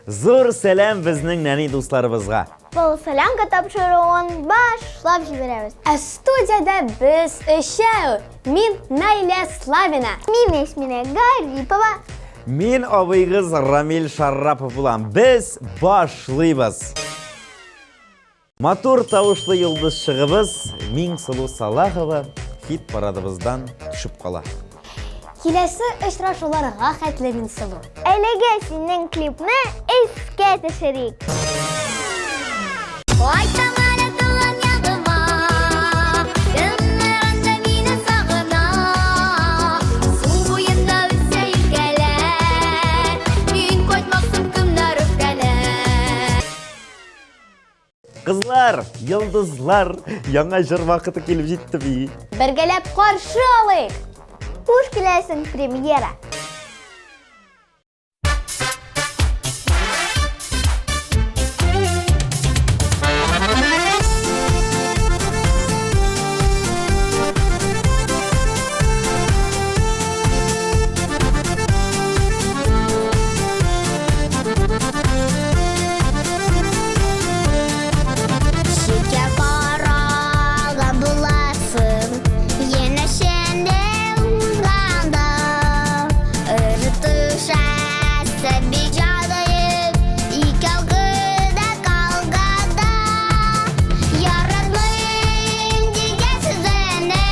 Зур сәлам безнең нәни дусларыбызга. Полусолянка тапшыруын башлап җибәрәбез. Ә студиядә без өчәү. Мин Наилә Славина. Мин Эсминә Гарипова. Мин абыйгыз Рамил Шарапов булам. Без башлыйбыз. Матур тавышлы йолдызчыгыбыз Миңсылу Салахова хит парадыбыздан төшеп кала. Киләсе очрашуларга хәтле, Миңсылу. Әлегә синең клипны искә төшерик. Кайтам әле туган ягыма, кемнәр анда мине сагына. Су буенда үсә юкәләр, мин кайтмаксым, кемнәр үпкәләр. Кызлар, йолдызлар, яңа җыр вакыты килеп җитте бит. Бергәләп каршы алыйк. Хуш киләсең, премьера. Читкә караган буласың, янәшәңдә узганда. Өреп төшәсең бит җаныем, икәү генә калганда. Яратмыйм дигән сүзеңә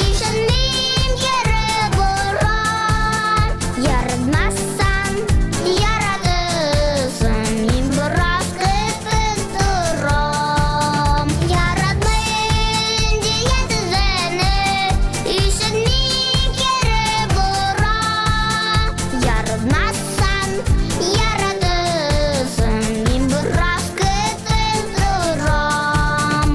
ышанмыйм, кире борам. Яратмасаң, яратырсың, мин бераз көтеп торам. Яратмыйм дигән сүзеңә ышанмыйм, кире борам. Яратмасаң, яратырсың, мин бераз көтеп торам.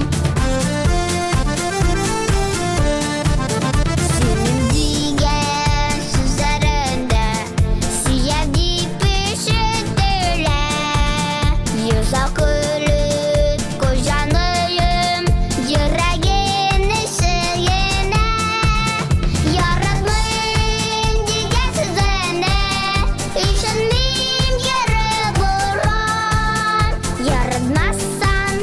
Сөймим дигән сүзләреңдә сөям дип ишетелә. Йозак көлеп куй, җаныем, йөрәгем нечегенә. Яратмыйм дигән сүзеңә ышанмыйм, кире борам. Яратмасаң,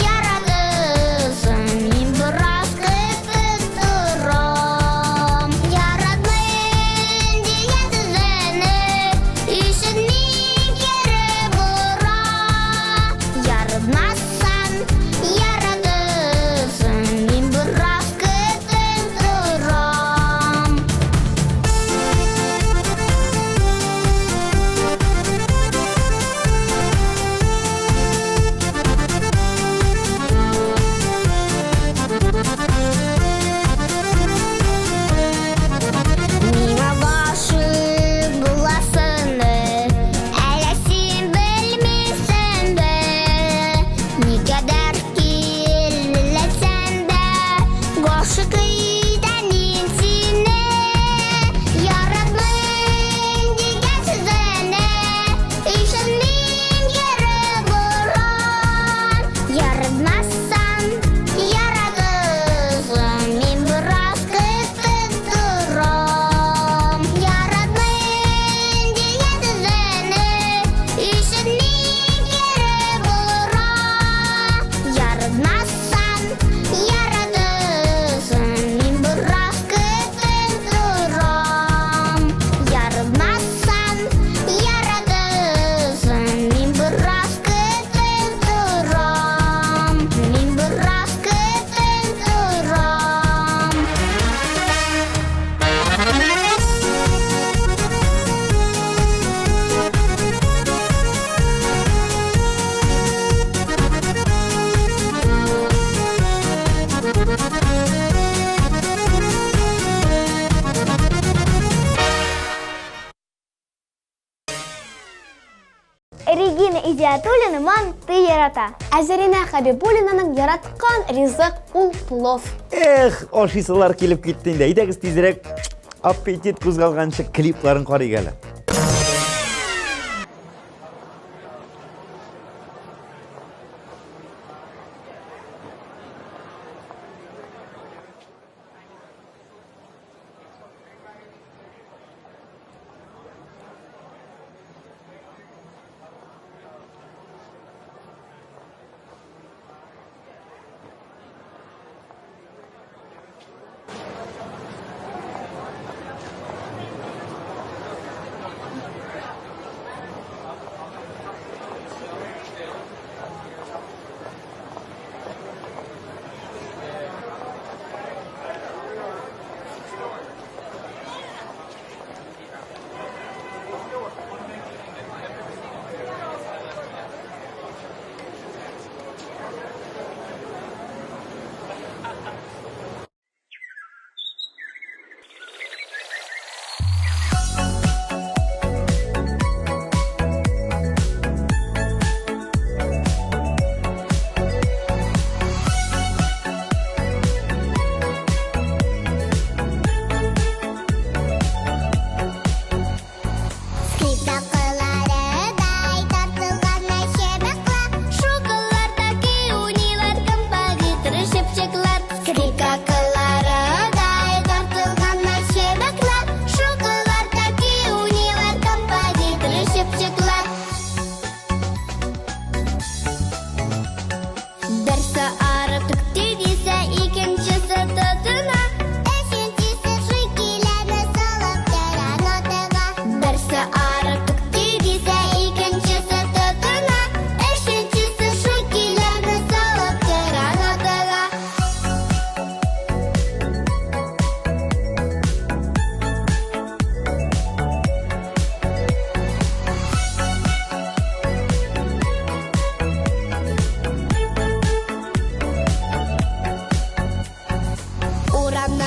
яратырсың, мин бераз көтеп торам. Яратмыйм дигән сүзеңә ышанмыйм, кире борам. Яратмасаң, яратырсың, мин бераз көтеп торам. Миңа гашыйк буласыңны әллә син белмисеңме? Никадәр киләсәң дә, гашыйк итәм мин сине. Яратмыйм дигән сүзеңә ышанмыйм, кире борам. Яратмасаң, яратырсың, мин бераз көтеп торам. Яратмыйм дигән сүзеңә ышанмыйм, кире борам. Яратмасаң, яратырсың, мин бераз көтеп торам. Яратмасаң, яратырсың, мин бераз көтеп торам. Мин бераз көтеп торам. Регина Идиатуллина манты ярата. Ә Зәринә Хәбибуллинаның яраткан ризык ул плов. Эх, ашыйсылар килеп китте инде. Әйдәгез тизрәк аппетит кузгалганчы клипларын карыйк әле.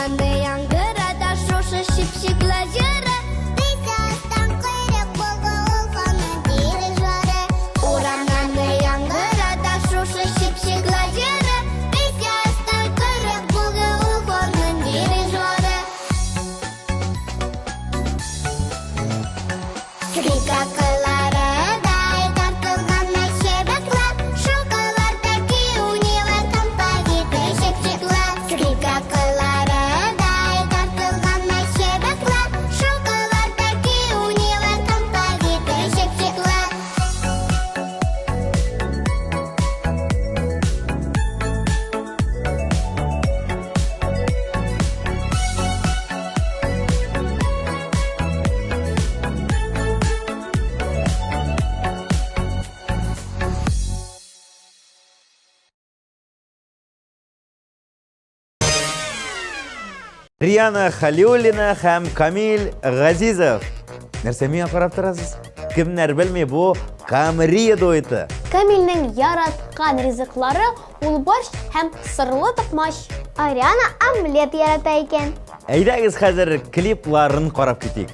Урамнан яңгырата шушы чипчиклы җыры. Пейзаждан койрык булды ул ханың дирижеры. Урамнан яңгырата шушы чипчиклы җыры. Пейзаждан койрык булды ул ханың дирижеры. Скрипка кылларыдай тартылган чыбыклар, Шелкаларда киюнилар композитор чыпчыклар. Скрипка кылларыдай тартылган чыбыклар, Шелкаларда киюнилар композитор чыпчыклар. Риана Халиуллина һәм Камил Газизов. Нәрсә миңа карап торасыз? Кемнәр белми, бу Камрия дуэты. Камилнең яраткан ризыклары ул борщ һәм сырлы токмач. Ариана омлет ярата икән. Әйдәгез хәзер клипларын карап китик.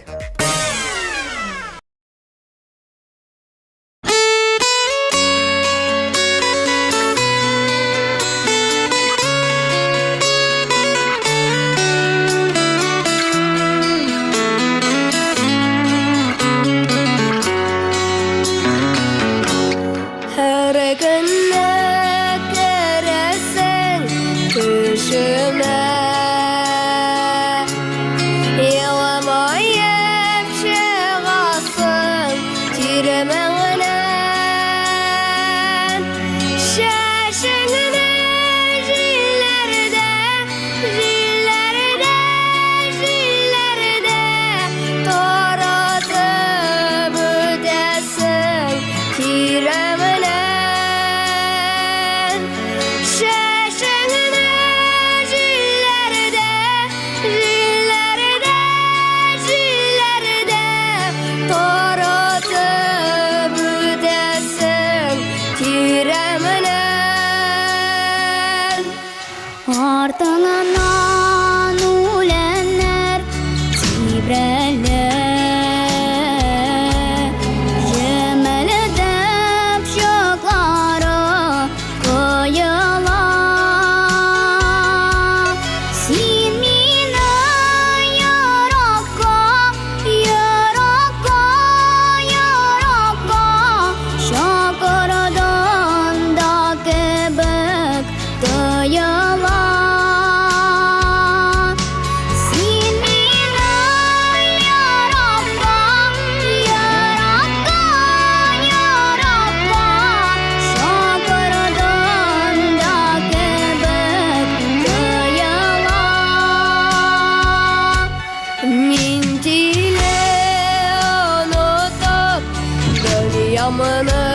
Һәр көнне керәсең төшемә. Еламаеп чыгасың тирмәңнән. Чәчеңне җилләрдә, җилләрдә, җилләрдә таратып үтәсең тирәмнән. Чәчеңне җилләрдә, җилләрдә, җилләрдә таратып үтәсең тирәмнән. Артыңнан үләннәр тибрәлә. Җемелдәп чаклары коела. Син мине еракка, еракка, еракка чакырдың да кебек тоела. Син мине еракка, еракка, еракка чакырдың да кебек тоела. Мин тиле онытып дөньямны.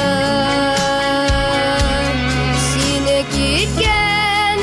Сине киткән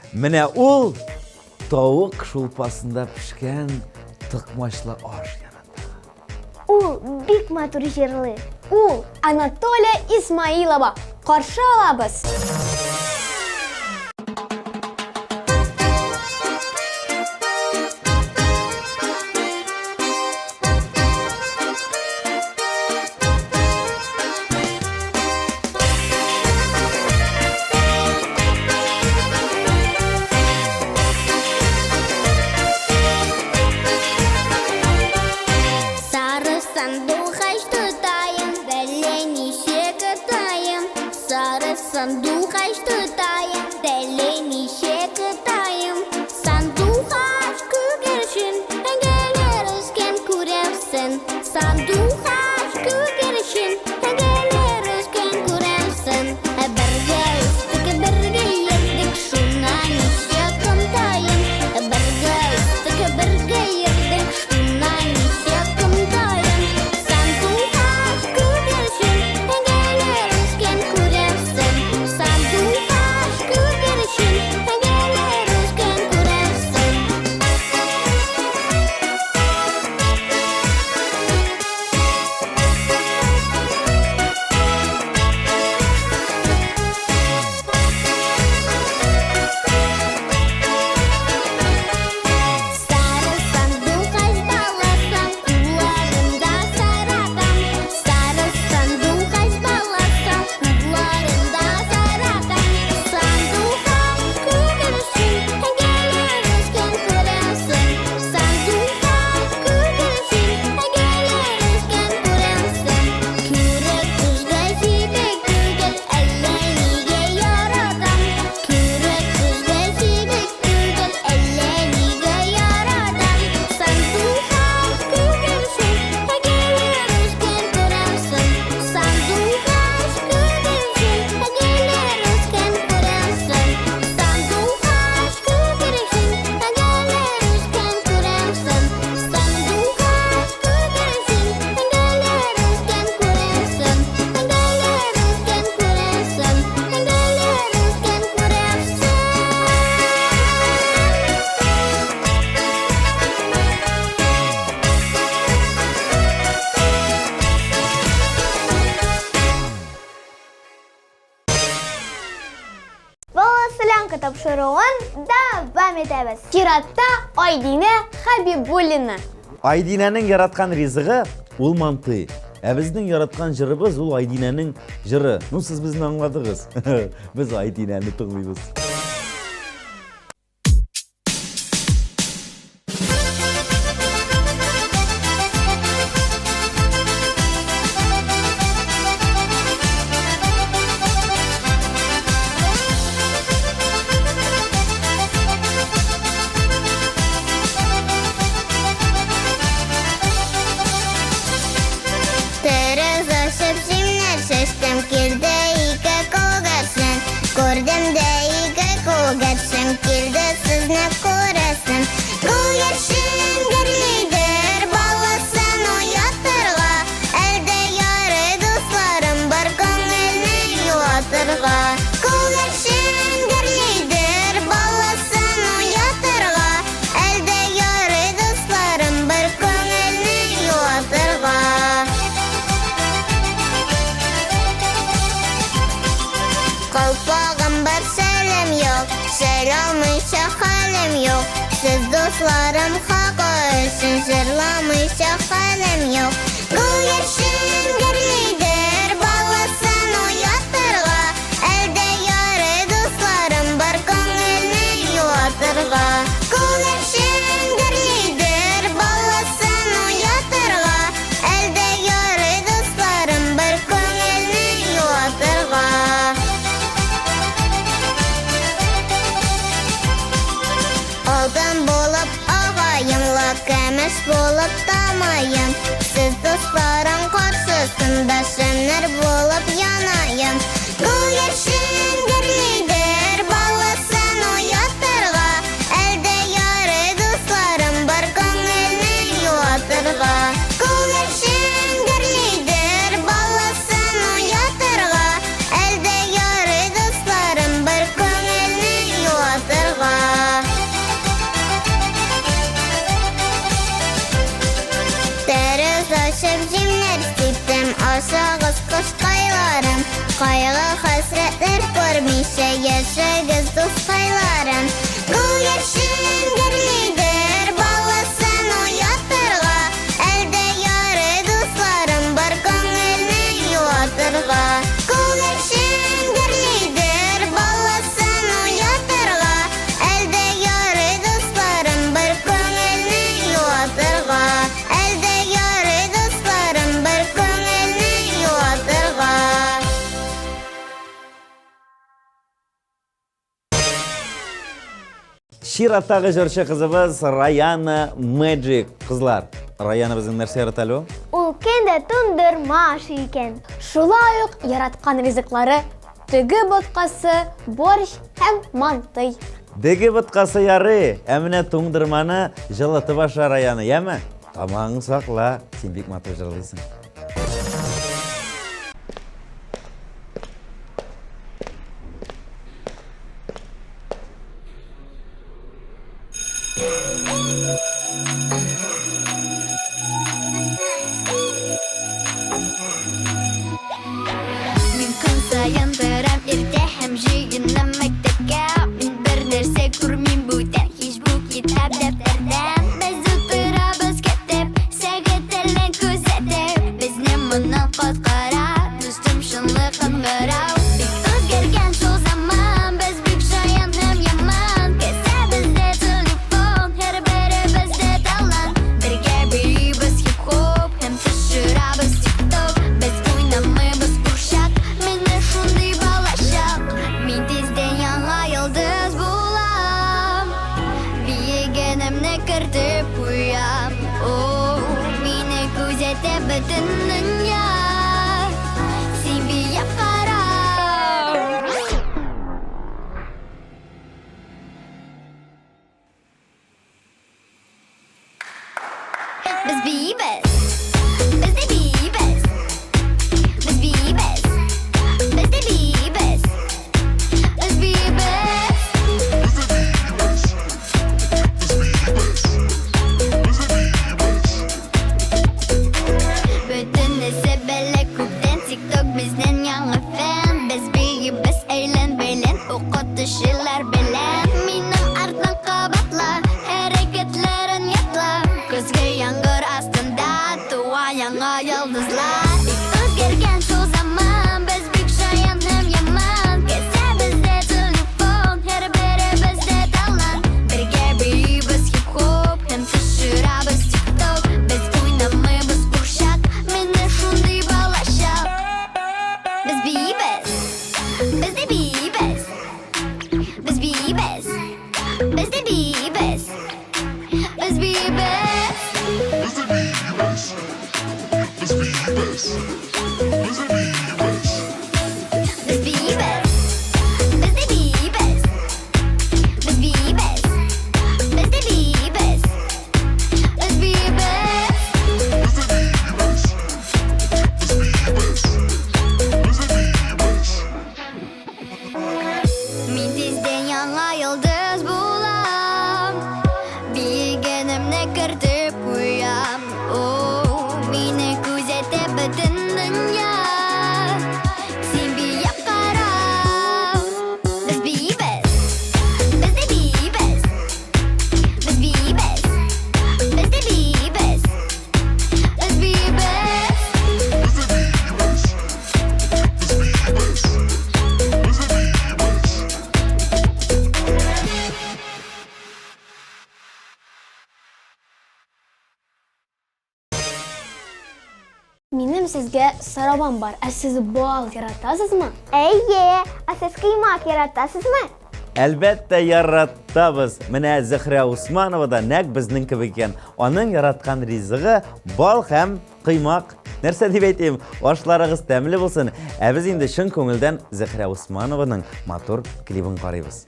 Менә ул тавык шулпасында пешкән токмачлы аш ярата. Ул бик матур җырлый. Ул Анатолия Исмаилова. Каршы алабыз! Сары сандугач тотаем, әллә ничек атаем. Сары сандугач тотаем, әллә ничек атаем. Сандугач күгәрчен, әңгәләр үскән күрәмсең. Сандугач күгәрчен, әңгәләр үскән күрәмсең. Бергә үстек, бергә йөрдек, шуңа ничә кымтаем. Бергә үстек, бергә йөрдек, шуңа ничә кымтаем. Сандугач күгәрчен, әңгәләр үскән күрәмсең. Сандугач күгәрчен, әңгәләр үскән күрәмсең. Сары сандугач баласын кулларымда саратам. Сары сандугач баласын кулларымда саратам. Сандугач күгәрчен, әңгәләр үскән күрәмсең. Сандугач күгәрчен, әңгәләр үскән күрәмсең. Күрек күзгә сибек түгел, әллә нигә яратам. Күрек күзгә сибек түгел, әллә нигә яратам. Сандугач күгәрчен, әңгәләр үскән күрәмсең. Сандугач күгәрчен, әңгәләр үскән күрәмсең. Сандугач күгәрчен, әңгәләр үскән күрәмсең. Сандугач күгәрчен, әңгәләр үскән күрәмсең. Әңгәләр үскән күрәмсең. Әңгәләр үскән күрәмсең. Волослянка тапшыруын дәвам итәбез. Чиратта Айдинә Хәбибуллина. Айдинәнең яраткан ризыгы ул мантый. Ә безнең яраткан җырыбыз ул Айдинәнең җыры. Ну, сез безне аңладыгыз. Без Айдинәне тыңлыйбыз. Тәрәз ачып җимнәр чәчтем, килде ике күгәрчен. Күрдем дә ике күгәрчен, килде сезне күрәсем. Күгәрчен гөрлидер баласын уятырга, әлдә ярый дусларым бар күңелне юатырга. Күгәрчен гөрлидер баласын уятырга, әлдә ярый дусларым бар күңелне юатырга. Калфагым бар, шәлем юк, шәл алмыйча хәлем юк. Сез дусларым хакы өчен җырламыйча хәлем юк. Күгәрчен гөрлидер баласын уятырга, әлдә ярый дусларым бар күңелне юатырга. Күгәрчен гөрлидер баласын уятырга, әлдә ярый дусларым бар күңелне юатырга. Алтын булып агаем ла, көмеш булып тамаем. Сез дусларым каршысында шәмнәр булып янаем. Күгәрчен гөрлидер баласын уятырга, әлдә ярый дусларым бар күңелне юатырга. Күгәрчен гөрлидер баласын уятырга, әлдә ярый дусларым бар күңелне юатырга. Кайгы хәсрәтләр күрмичә яшәгез, дускайларым. Күгәрчен гөрлидер баласын уятырга, Әлдә ярый дусларым бар күңелне юатырга. Күгәрчен гөрлидер баласын уятырга, Әлдә ярый дусларым бар күңелне юатырга. Әлдә ярый дусларым бар күңелне юатырга. Чираттагы җырчы кызыбыз Раяна Magic. Кызлар, Раяна безнең нәрсә ярата әле ул? Ул көн дә туңдырма ашый икән. Шулай ук яраткан ризыклары төге боткасы, борщ һәм мантый. Дөге боткасы ярый, ә менә туңдырманы җылытып аша Раяна, яме? Тамагың сакла, син бик матур җырлыйсың. Мин көн саен торам иртә һәм җыенам мәктәпкә. Мин бер нәрсә күрмим бүтән һич бу китап дәфтәрдән. Без утырабыз көтеп, сәгать телен күзәтеп. Безне моннан коткара дустым шунлы кыңгырау. Бик үзгәргән шул заман, без бик шаян һәм яман. Кесәбездә телефон, һәрберебездә талант. Бергә биибез хип-хоп һәм төшерәбез тик-ток. Без уйнамыйбыз курчак, менә шундый балачак. Мин тиздән яңа йолдыз булам. Биегәнемне кертеп куям. О, мине күзәтә бөтен дөнья. Син биеп кара. Без биибез, без дә биибез. Без биибез, без дә биибез. Без биибез. Бөтенесе белә күптән TikTok безнең яңа фән. Без биибез әйлән-бәйлән укытучылар белән. Минем арттан кабатла, хәрәкәтләрен ятла. Көзге яңгыр астында туа яңа йолдызлар. Бик үзгәргән шул заман, без бик шаян һәм яман. Кесәбездә телефон, һәрберебездә талант. Бергә биибез хип-хоп һәм төшерәбез тик-ток. Без уйнамыйбыз курчак, менә шундый балачак. Без биибез, без дә биибез. Без биибез, без дә биибез. Без биибез. Без биибез, без дә биибез. Без биибез, без дә биибез. Без биибез. Мин тиздән яңа йолдыз булам. Биегәнемне кертеп куям. О, мине күзәтә бөтен дөнья. Син биеп кара. Без биибез, без дә биибез. Без биибез, без дә биибез. Без биибез. Минем сезгә соравым бар. Ә сез бал яратасызмы? Әйе, ә сез коймак яратасызмы? Әлбәттә, яратабыз. Менә Зөһрә Усманова да нәкъ безнең кебек икән. Аның яраткан ризыгы бал һәм коймак. Нәрсә дип әйтим, ашларыгыз тәмле булсын. Ә без инде чын күңелдән Зөһрә Усманованың матур клибын карыйбыз.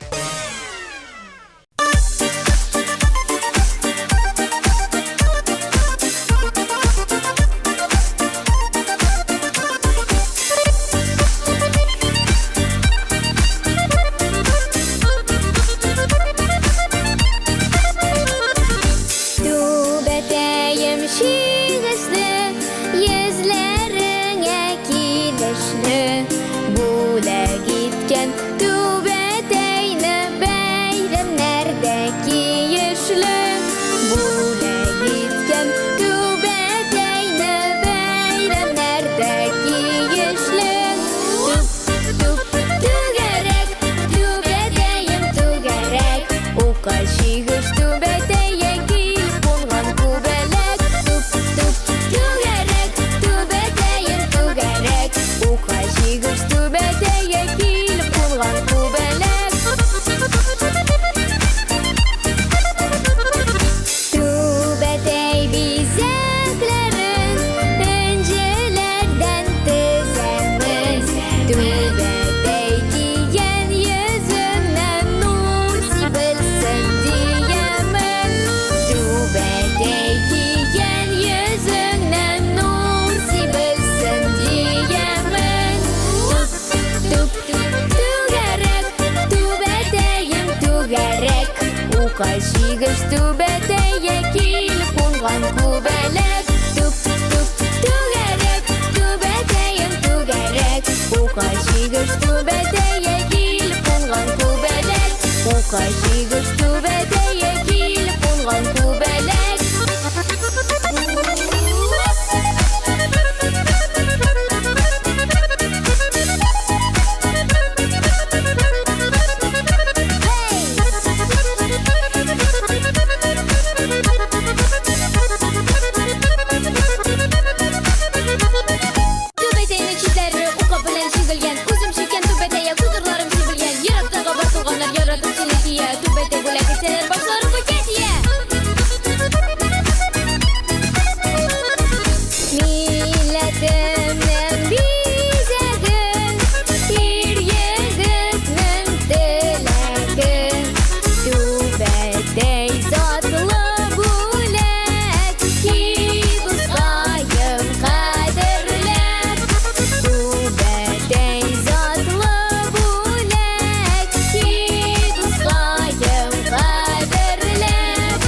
Түбәтәем чигешле, йөзләреңә килешле. Бу Түбәтәй кигән йөзеңнән нур сибелсен диемен. Түбәтәй кигән йөзеңнән нур сибелсен диемен. Туп, туп, түгәрәк, түбәтәем түгәрәк. Ука чигеш түбәтәйгә килеп кунган күбәләк. Туп, туп, түгәрәк, түбәтәем түгәрәк. Ука чигеш түбәтәйгә килеп кунган күбәләк. Ука чигеш түбәтәйгә килеп кунган күбәләк. Түбәтәйнең читләре ука белән чигелгән. Үзем чиккән түбәтәйгә күз нурларым сибелгән. Ерактагы бар туганнар яратып сине кия. Түбәтәй бүләк итсәләр, башлары күккә тия. Милләтемнең бизәген, ир-егетнең теләге. Түбәтәй затлы бүләк, ки дускаем кадерләп. Түбәтәй затлы бүләк, ки дускаем кадерләп.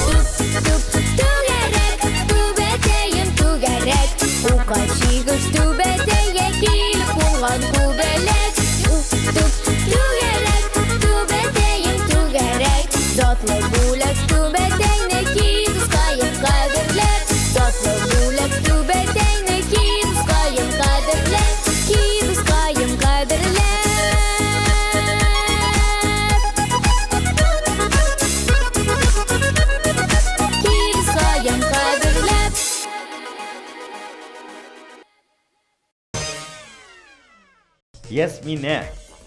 Туп, туп, түгәрәк, түбәтәем түгәрәк. Ука чигеш түбәтәйгә килеп кунган күбәләк. Туп, туп, түгәрәк, түбәтәем түгәрәк. Затлы бүләк түбәтәйне ки дускаем кадерләп. Затлы бүләк түбәтәйне ки дускаем кадерләп. Ки дускаем кадерләп. Ки дускаем кадерләп. Ясминә,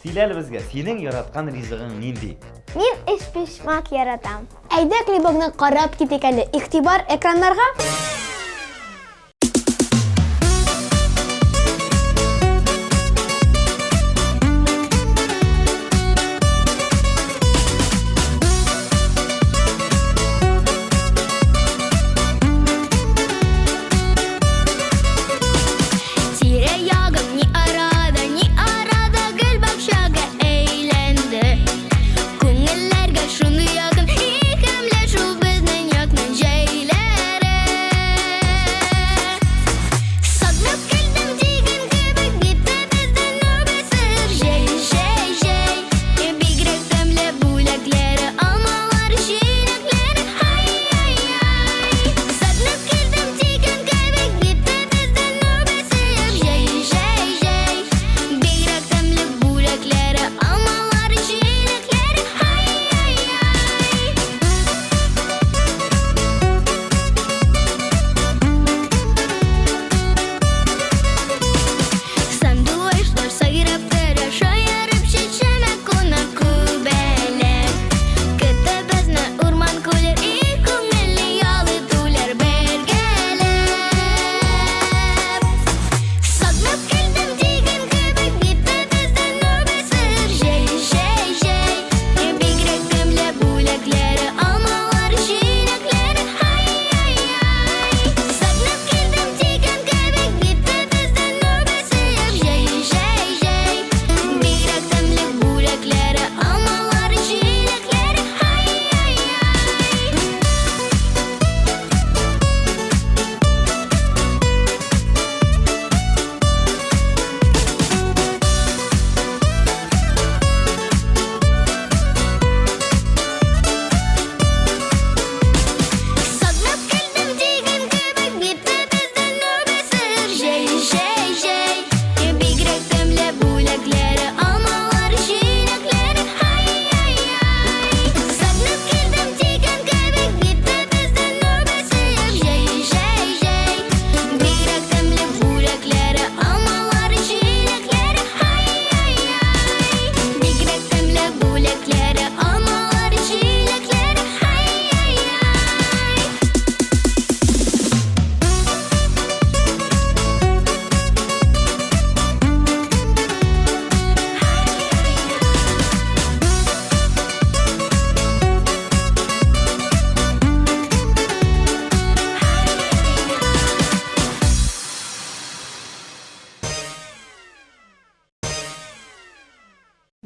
сөйлә әле безгә, синең яраткан ризыгың нинди? Мин өчпочмак яратам. Әйдә клибыңны карап китик әле. Игътибар экраннарга. Тирә-ягым ни арада, ни арада гел бакчага әйләнде. Күңелләргә шундый якын, икәмле шул безнең якның җәйләре.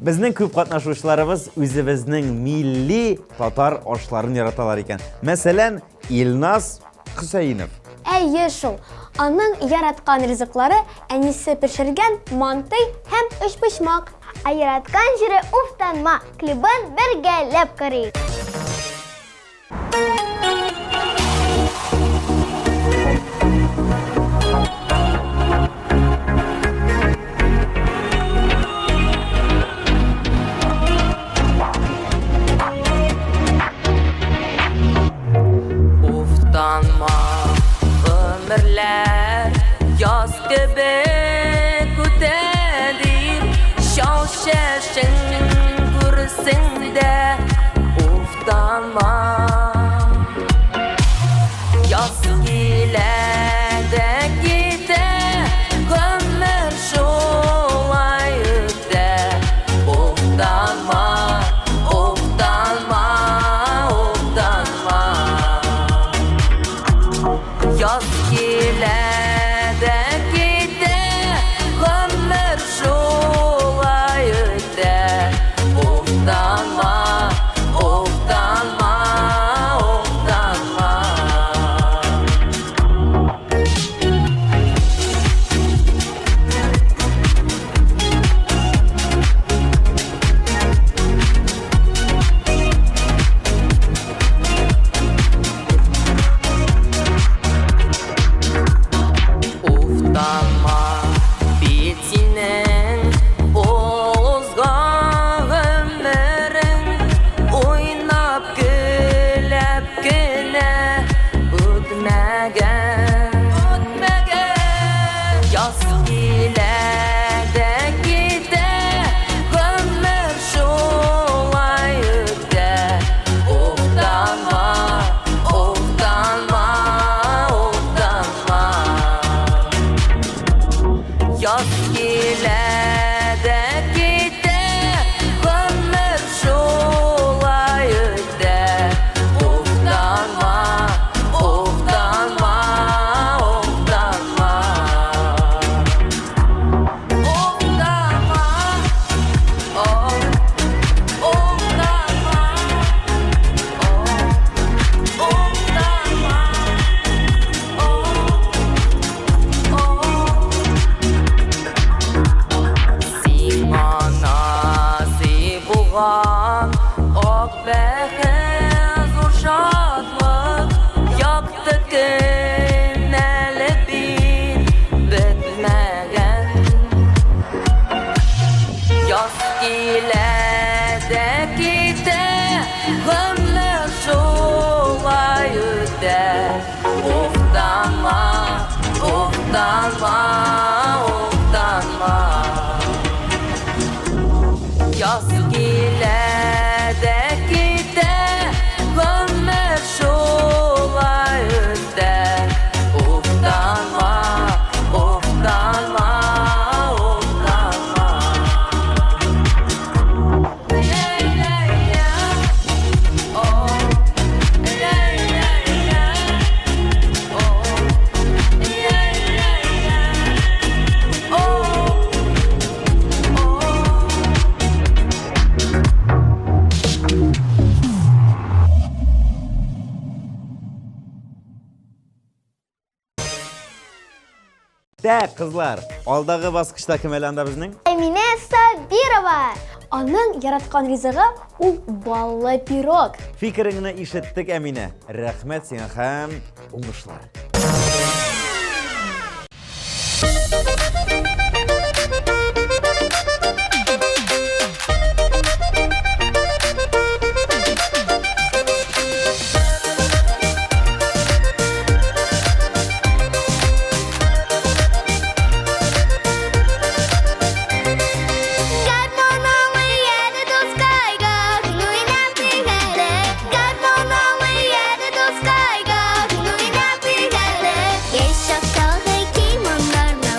Безнең күп катнашучыларыбыз үзебезнең милли татар ашларын яраталар икән. Мәсәлән, Илназ Хөсәенов. Әйе шул. Аның яраткан ризыклары әнисе пешергән мантый һәм өчпочмак. Ә яраткан җыры Уфтанма клибын бергәләп карыйк. Уфтанма, гомерләр яз кебек үтә дип, чал чәчең күрсең дә, уфтанма. Яз килә дә китә, гомер шулай үтә. Уфтанма, уфтанма, уфтанма. Яз килә дә китә, гомер шулай үтә. Уфтанма, уфтанма, уфтанма. Уфтанма, бит синең узган гомерең уйнап көлеп кенә үтмәгән. Үтмәгән. Яз килә дә китә, гомер шулай үтә. Уфтанма, уфтанма, уфтанма. Яз килә дә китә, гомер шулай үтә. Уфтанма, уфтанма, уфтанма. Уфтанма, oh, уфтанма, oh, уфтанма, oh, oh. Сиңа насыйп булган ак бәхет, зур шатлык, якты көн әле бит бетмәгән. Яз килә дә китә, гомер шулай үтә. Уфтанма, уфтанма, уфтанма. Яз килә дә китә, гомер шулай үтә. Уфтанма, уфтанма, уфтанма. Ләй-ләй-лә, о, ләй-ләй-лә, о, ләй-ләй-лә, о, о. Так, кызлар, алдагы баскычта кем әле анда безнең? Әминә Сабирова. Аның яраткан ризыгы ул баллы пирог. Фикереңне ишеттек, Әминә. Рәхмәт сиңа һәм уңышлар. Гармун моңы әле дускайга, күңел уйнап әле. Гармун моңы әле дускайга, күңел уйнап әле. Яшь чактагы кимоннарны.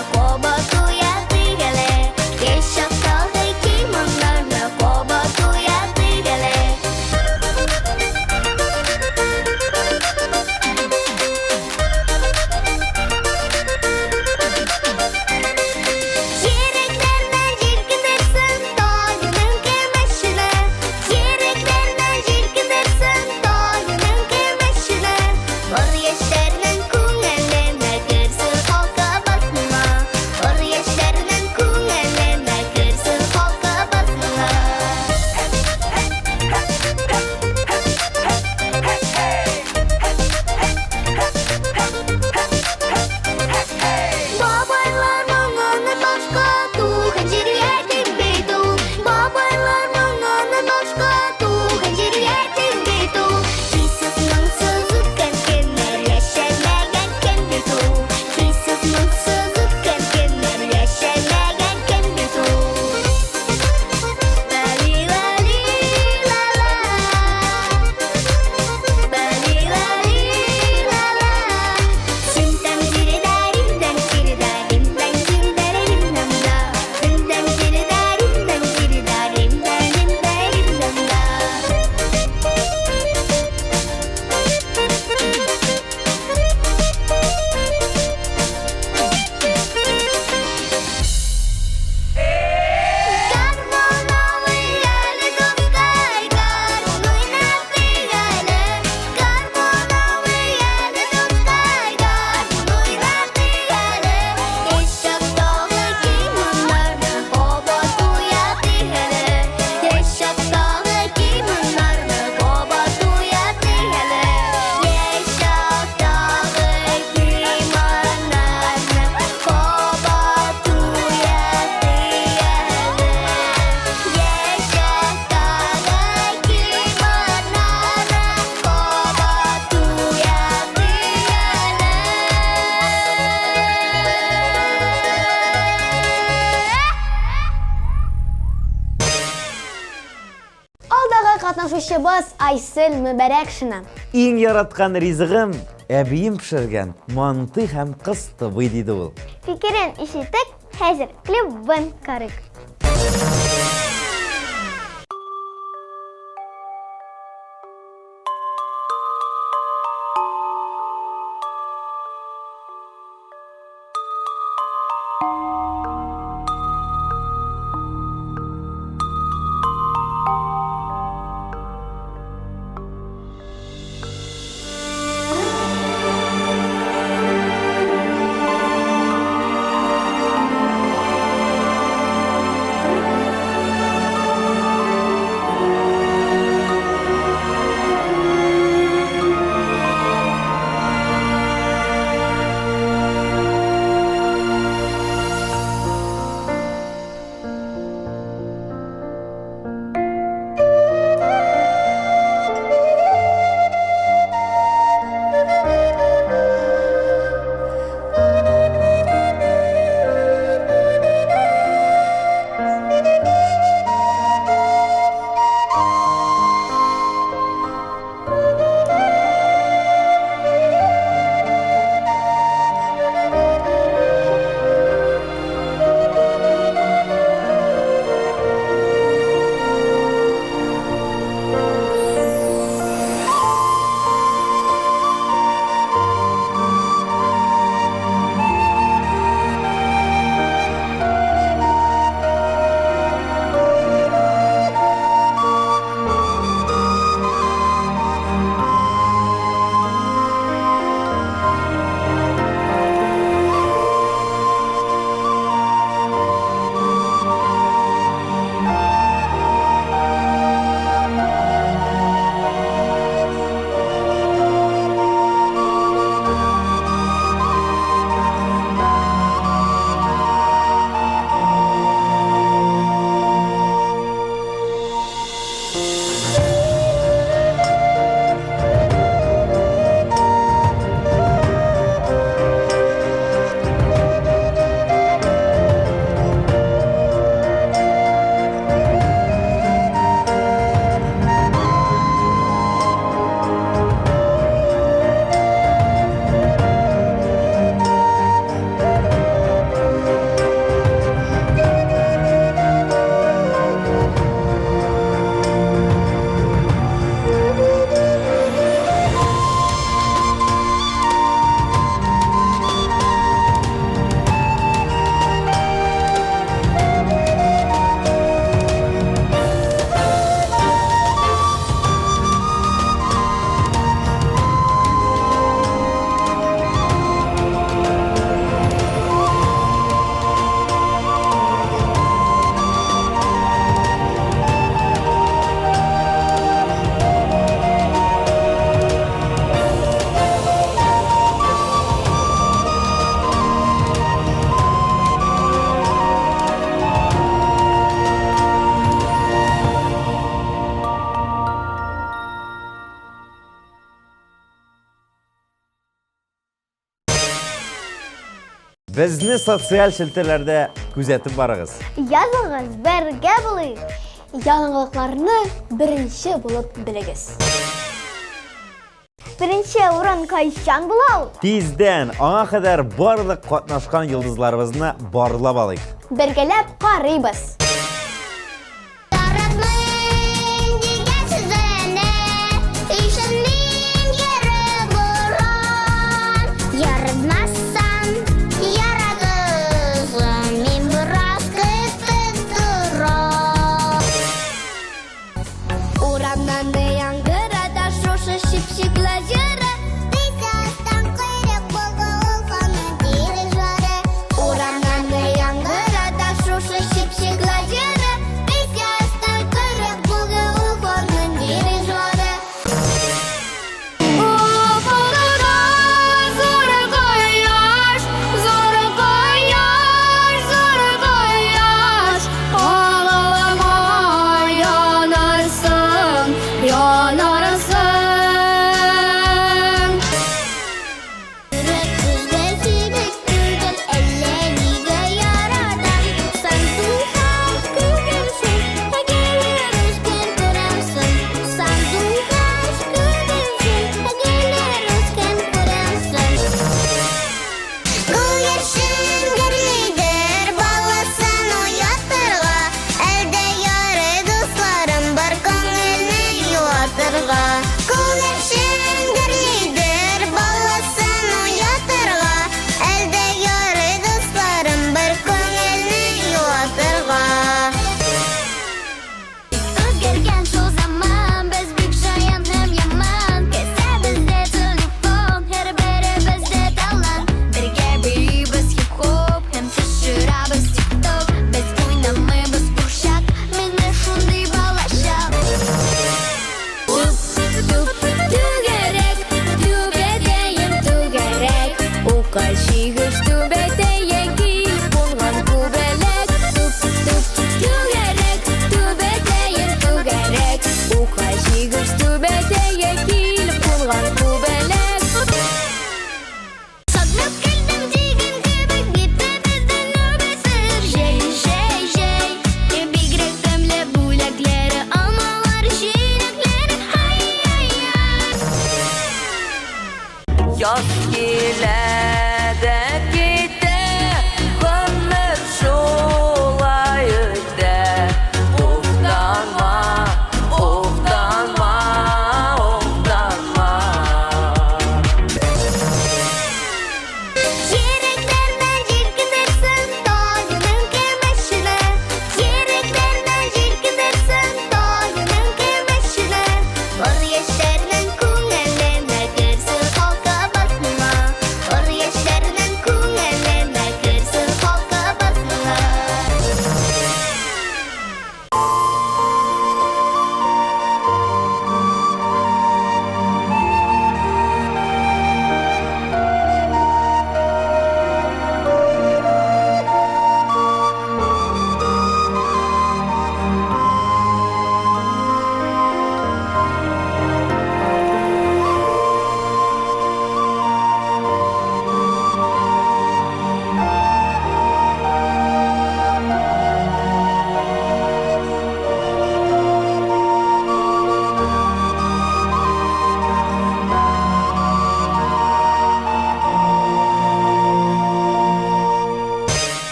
катнашучыбыз Айсел Мөбәрәкшина. Иң яраткан ризыгым әбием пешергән мантый һәм кыстыбый, диде ул. Фикерен ишетик, хәзер клибын карыйк. Безне социаль челтәрләрдә күзәтеп барыгыз. Языгыз, бергә булыйк. Яңалыкларны беренче булып белегез. Беренче урын кайчан була ул? Тиздән аңа кадәр барлык катнашкан йолдызларыбызны барлап алыйк. Бергәләп карыйбыз. Яратмыйм дигән сүзенә Ишетмим йөреп буран. Яратмасам, яратырсың, мин бераз көтеп торам. Урамнан яңгырата шушы чипчикле җыры. Тик койрык булды ул аның дирижеры. Урамнан яңгырата шушы чипчикле.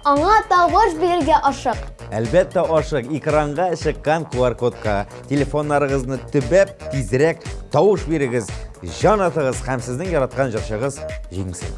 Аңа тавыш бирергә ашык. Әлбәттә, ашык. Экранга чыккан QR-кодка телефоннарыгызны төбәп, тизрәк тавыш бирегез, җан атыгыз һәм сезнең яраткан җырчыгыз җиңсен.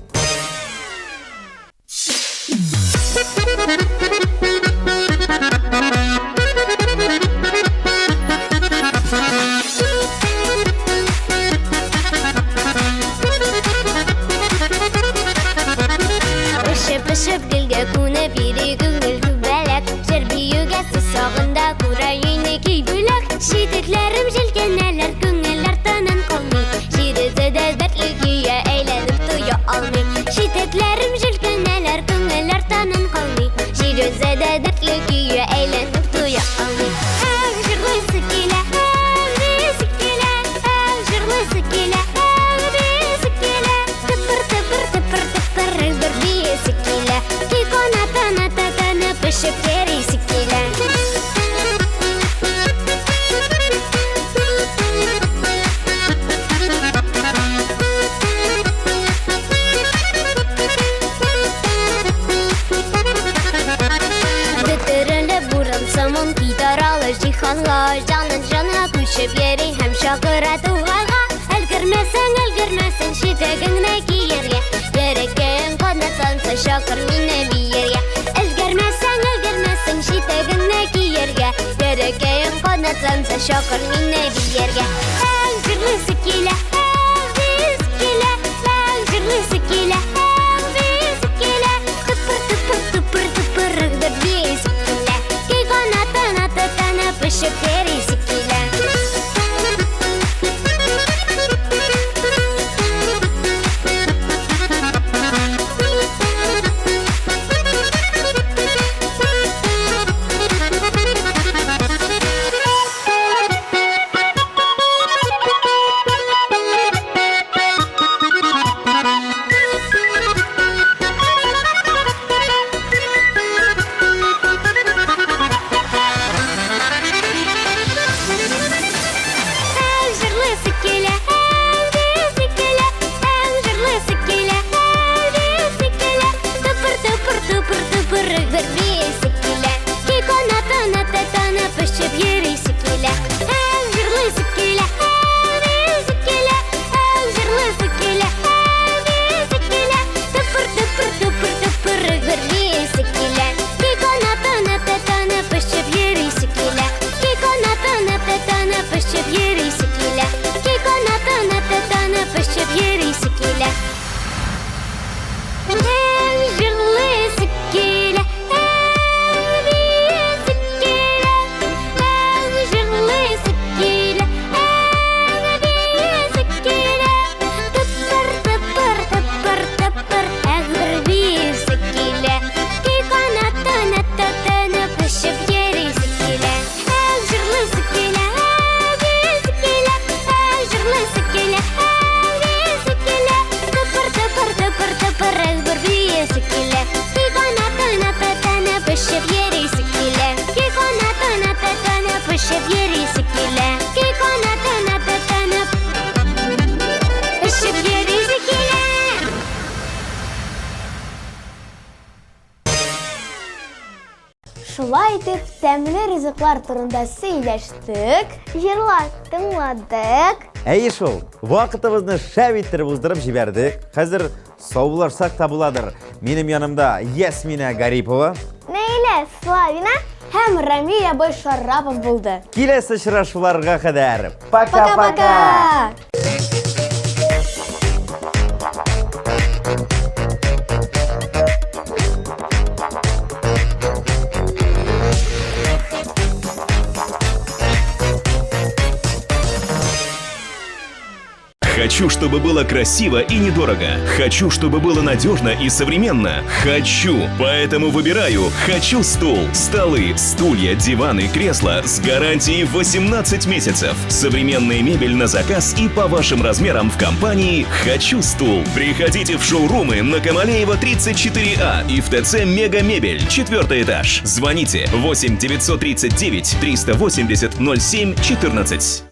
Пешеп-пешеп гөлгә күнеп йөри күңел күбәләк. Җыр биюгә сусагында күрә өйне ки бүләк. Читекләрем җилкенәләр, күңелләр тынын калмый. Җиресе дә дәртле көйгә әйләнеп туя алмый. Читекләрем җилкенәләр, күңелләр тынын калмый. Җиресе дә дәртле көйгә әйләнеп туя алмый. Эх, җырлыйсы килә, эх, биисе килә, эх, җырлыйсы килә, эх, биисе килә. Тыпыр, тыпыр, тыпыр, тыпыр, бер биисе килә. Ки канатына тотынып пешеп йөрисе килә. Бөтерелеп буран сыман китаралы җиһанга, җанын җанга күчеп йөри һәм чакыра туганга. Өлгермәсәң, өлгермәсәң читегеңне кияргә, йөрәккәең канатланса, чакыр мине биергә. Өлгермәсәң, өлгермәсәң читегеңне кияргә, йөрәккәең канатланса, чакыр мине биергә. Эх, җырлыйсы килә, эх, биисе килә, эх, җырлыйсы килә, эх, биисе килә. Тыпыр, тыпыр, тыпыр, тыпыр, бер биисе килә. Ки канатына тотынып пешеп йөрисе килә. Эх, җырлыйсы килә, эх, биисе килә, эх, җырлыйсы килә, эх, биисе килә. Тыпыр, тыпыр, тыпыр, тыпыр, бер биисе килә. Ки канатына тотынып пешеп йөрисе килә. Эх, җырлыйсы килә, эх, биисе килә, эх, җырлыйсы килә, эх, биисе килә. Тыпыр, тыпыр, тыпыр, тыпыр, бер биисе килә. Ки канатына тотынып пешеп йөрисе килә. Ки канатына тотынып пешеп йөрисе килә. Ки канатына тотынып пешеп йөрисе килә. Эх, җырлыйсы килә, эх, биисе килә, эх, җырлыйсы килә, эх, биисе килә. Тыпыр, тыпыр, тыпыр, тыпыр, эх, бер биисе килә. Ки канатына тотынып пешеп йөрисе килә. Эх, җырлыйсы килә, эх, биисе килә, эх, җырлыйсы килә, эх, биисе килә. Тыпыр, тыпыр, тыпыр, тыпыр, эх, бер биисе килә. Ки канатына тотынып пешеп йөрисе килә. Ки канатына тотынып пешеп йөрисе килә. Ки канатына тотынып пешеп йөрисе килә. Шулай итеп, тәмле ризыклар турында сөйләштек. Җырлар тыңладык. Әйе шул, вакытыбызны шәп иттереп уздырып җибәрдек. Хәзер саубуллашсак та буладыр. Минем янымда Ясминә Гарипова. Наилә Славина. Һәм Рамиль абый Шарапов булды. Киләсе очрашуларга кадәр. Пока-пока! Пока-пока! Хочу, чтобы было красиво и недорого. Хочу, чтобы было надежно и современно. Хочу! Поэтому выбираю «Хочу стул». Столы, стулья, диваны, кресла с гарантией 18 месяцев. Современная мебель на заказ и по вашим размерам в компании «Хочу стул». Приходите в шоурумы на Камалеева 34А и в ТЦ «Мега Мебель», четвертый этаж. Звоните 8 939 380 07 14.